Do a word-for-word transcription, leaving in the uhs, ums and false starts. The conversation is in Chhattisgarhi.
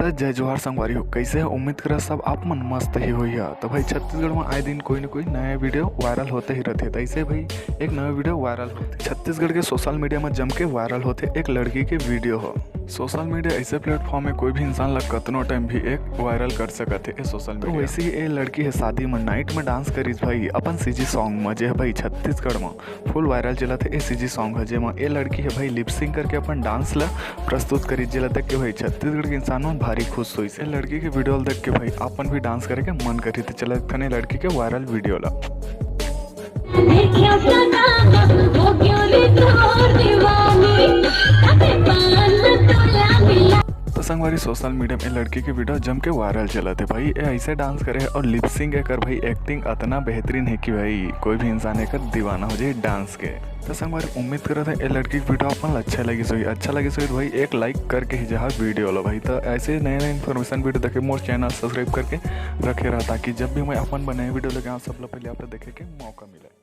त जय जोहार संगवारी हो, कैसे हो? उम्मीद करा सब आप मन मस्त ही होइहा। तो भाई, छत्तीसगढ़ में आए दिन कोई न कोई नया वीडियो वायरल होते ही रहते। तो ऐसे भाई, एक नया वीडियो वायरल होते। छत्तीसगढ़ के सोशल मीडिया में जम के वायरल होते एक लड़की के वीडियो हो। सोशल मीडिया ऐसे प्लेटफॉर्म है, कोई भी इंसान ला कतनो टाइम भी एक वायरल कर सकत है ए सोशल तो मीडिया। वैसे ही ए लड़की है शादी में नाइट में डांस करिस भाई अपन सीजी सॉन्ग में, जे है भाई छत्तीसगढ़ में फुल वायरल चलत है ए सीजी सॉन्ग है, जेमा ए लड़की है भाई लिप सिंक करके अपन डांस ला प्रस्तुत करिस, जेला देख के भाई छत्तीसगढ़ के इंसान मन भारी खुश होइस। ए लड़की के वीडियो ला देख के भाई अपन भी डांस करे के मन करी। तो चला देखथन ए लड़की के वायरल वीडियो ला। देखियो सना, हो क्यों रे तोर दीवानी, अबे पान तोला मिला। तो संगवारी, सोशल मीडिया में लड़की के वीडियो जम के वायरल चलत है भाई। ए ऐसे डांस करे है और लिप सिंक एकर भाई एक्टिंग अतना बेहतरीन है कि भाई कोई भी इंसान एकर दीवाना हो जाए डांस के। तो संगवारी, उम्मीद करत है ए लड़की के वीडियो अपन ला अच्छा लगिस होही। अच्छा लगिस होही तो भाई एक लाइक करके ही जहाँ वीडियो लो भाई। तो ऐसे नए नए इन्फॉर्मेशन वीडियो देखे मोर चैनल सब्सक्राइब करके रखे रहा, ताकि जब भी मैं अपन बनाए वीडियो लेके आऊँ, सब लोग पहले आप लोग देखे के मौका मिले।